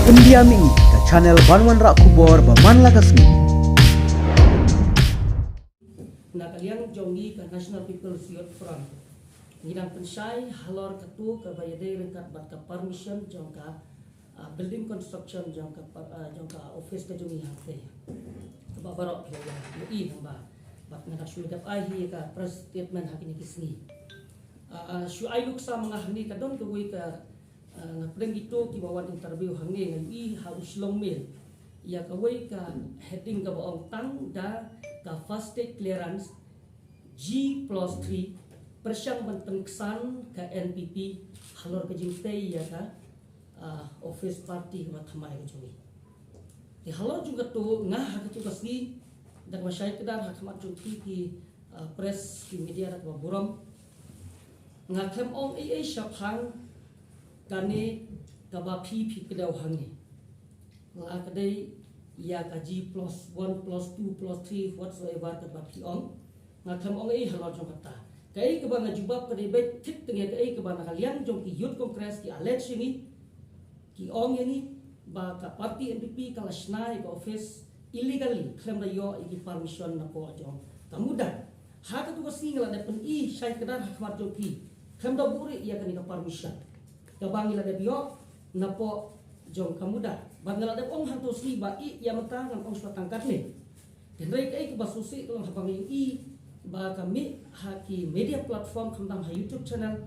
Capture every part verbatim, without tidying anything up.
India Mih, ka channel ban wanrah khubor ba man la ka sngi. Na ka liang jong ngi ka National People's Youth Front, ngi dang pynshai halor katu kaba ïadei ryngkat bad ka permission jong ka, ah, building construction jong ka par-, ah, jong ka office ka jong ngi hangtei. Kaba baroh phi la ïohi hangba. Bad nga da shu dep ai hi ka press statement ha kine ki sngi. Ah, ah, shu ai nuksa ma nga hangne ka don kawei ka, ah, nga pdeng kito kiba wan interview hangne nga ïohi ha u Shillong Mail. Ïa kawei ka heading kaba ong tang da ka fast track clearance G plus three pyrshang ban pynksan ka N P P halor ka jingtei ïa ka, ah, office party kaba thymmai ka jong ngi. Te halor jong katu nga ha katu ka sngi da kaba shai kdar ha khmat jong phi ki, ah, press ki media da kaba burom. Nga khlem ong ei ei shaphang kane kaba phi phi kdew hangne. La ka dei ïa ka G plus one plus two plus three whatsoever kaba phi ong. Nga khlem ong ei halor jong kata. Kaei kaba nga jubab ka dei beit thik teng ïa kaei kaba na ka liang jong ki Youth Congress ki allege ïa ngi, ki ong ïa ngi ba ka party N P P ka la shna ïa ka office illegally, khlem da ïoh ïa ki permission napoh jong ka MUDA. Ha katu ka sngi nga la dep pyni shai kdar ha khmat jong phi, khlem da buhrieh ïa kane ka permission kaba ngi la dep ïoh napoh jong ka MUDA. Bad nga la dep ong hangto sngi ba ïa mynta ngan ong shuwa tang katne. Hynrei kaei kaba sngewsih ka long haba nga ïohi ba ka mih ha ki media platform khamtam ha YouTube channel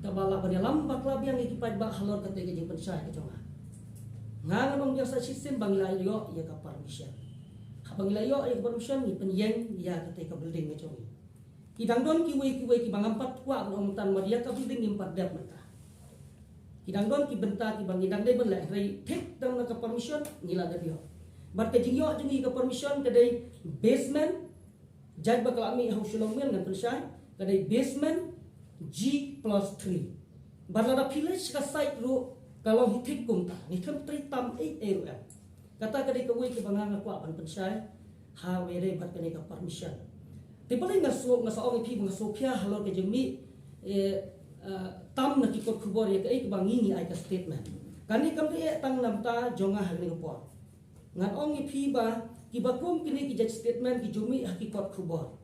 kaba lah ban ïalam bakla biang ïa ki paidbah halor kata ka jingpynshai ka jong nga. Nga ngan ong biang sa shisien ba ngi la ïoh ïa ka permission. Haba ngi la ïoh ïa ka permission ngi pynïeng ïa kata ka building ka jong ngi. Ki dang don kiwei kiwei kiba ngam pat kwah ban ong mynta namar ïa ka building ngim pat dep mynta. Ki dang don ki bynta kiba ngi dang dei ban leh, hynrei thik tang na ka permission ngi la dep ïoh. Bad ka jingïoh jong ngi ka permission ka dei basement, jait ba ka la mih ha u Shillong Mail ngan pynshai, ka dei basement G plus three. Bad lada phi leit sha ka site ruh ka long hi thik kumta, ngi khlem trei tam ei ei ruh em. Kata ka dei kawei kaba nga nga kwah ban pynshai ha kaba ïadei bad kane ka permission. Te balei nga sngew, nga sa ong ïa phi ba nga sngewkhia halor ka jingmih, eh, eh, tam na ki kot khubor ïa kaei kaba ngi ngi ai ka statement. Kane kam dei eh tang na bynta jong nga ha kane ka por. Ngan ong ïa phi ba kiba kum kine ki jait statement ki ju mih ha ki kot khubor.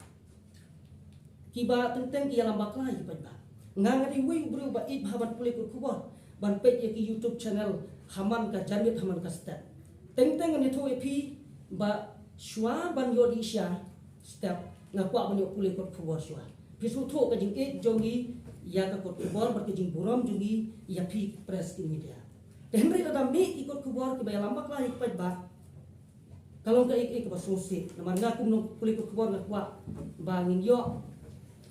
Kiba teng teng ki ïalam bakla ïa ki paidbah. Nga nga dei uwei u briew ba ïeit bha ban pule kot khubor, ban peit ïa ki YouTube channel ha man ka janmiet ha man ka step. Teng teng ngan ïathuh ïa phi ba shuwa ban ïoh dih sha step nga kwah ban ïoh pule kot khubor shuwa. Phi sngewthuh ka jingïeit jong ngi ïa ka kot khubor bad ka jingburom jong ngi ïa phi press ki media. Te hynrei lada mih ki kot khubor kiba ïalam bakla ïa ki paidbah, ka long kaei kaei kaba sngewsih. Namar nga kum u nongpule kot khubor nga kwah ba ngin ïoh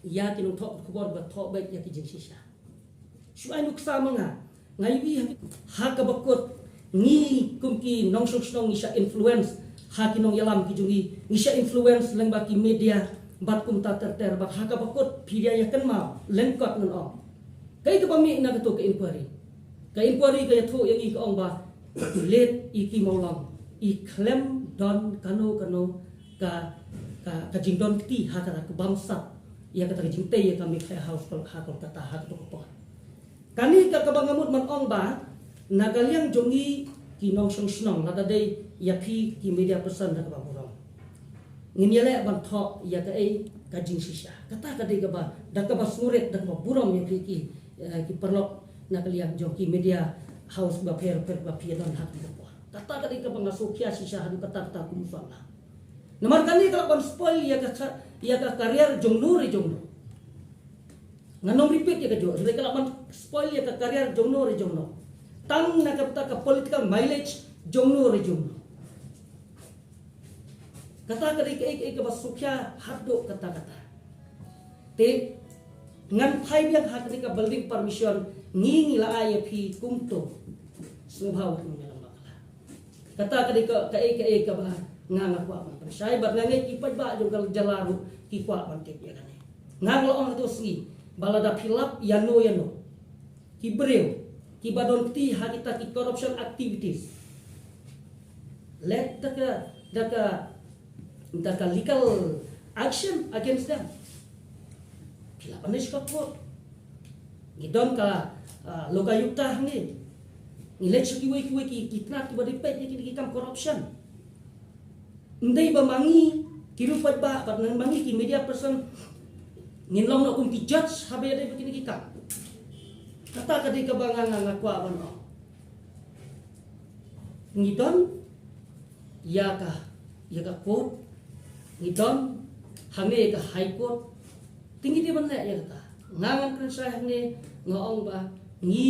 ïa ki nongthoh kot khubor ba thoh beit ïa ki jingshisha. Shu ai nuksa ma nga, nga ïohi ha kaba kut ngi kum ki nongshong shnong ngi shah influence ha ki nongïalam ki jong ngi, ngi shah influence lyngba ki media bad kumta ter ter bad ha kaba kut phi dei ïa kynmaw lyngkot ngan ong. Kaei kaba mih na kato ka inquiry? Ka inquiry ka ïathuh ïa ngi ka ong ba i late i Ki Mawlong i khlem don kano kano ka, ka, ka jingdon kti ha kata ka bamsap ïa kata ka jingtei ïa ka Meghalaya House ha Kolkata ha kato ka por. Kane ka kaba nga mut ban ong ba na ka liang jong ngi ki nongshong shnong lada dei ïa phi ki media person da kaba burom. Ngin ïaleh ban thoh ïa kaei ka jingshisha. Kata ka dei kaba, da kaba sngewrit, da kaba burom ïa phi ki, eh, ki paralok na ka liang jong ki media house ba pher pher ba phi don ha kane ka por. Kata ka dei kaba nga sngewkhia shisha haduh katta katta kum u samla. Namar kane ka lah ban spoil ïa ka, ïa ka career jong no re jong no. Ngan ym repeat ïa kajuh, hynrei ka lah ban spoil ïa ka career jong no re jong no. Tang na ka bynta ka political mileage jong no re jong no. Kata ka dei kaei kaei kaba sngewkhia haduh katta katta. Te ngan phai biang ha kane ka building permission ngi ngi la ai ïa phi kumto. Sngewbha wat nym ïalam bakla. Kata ka dei ka, kaei kaei kaba nga nga kwah ban pynshai bad nga ngeit ki paidbah jong ka jylla ruh ki kwah ban tip ïa kane. Nga nga la ong ha kato ka sngi ba lada phi lap ïano ïano ki briew kiba don kti ha kita ki corruption activities, leh da ka, da ka, da ka legal action against them. Phi lah ban leit sha ka court. Ngi don ka, ah, Lokayukta hangne. Ngi leit sha kiwei kiwei ki, ki tnat kiba dei peit ïa kine ki kam corruption. Ym dei ba ma ngi ki riewpaidbah bad ma ngi ki media person ngin long noh kum ki judge haba ïadei bad kine ki kam. Kata ka dei kaba nga, nga, nga kwah ban ong. Ngi don ïa ka, ïa ka court, ngi don hangne ïa ka High Court. Te ngi dei ban leh ïa kata. Nga ngan kren shai hangne, nga ong ba ngi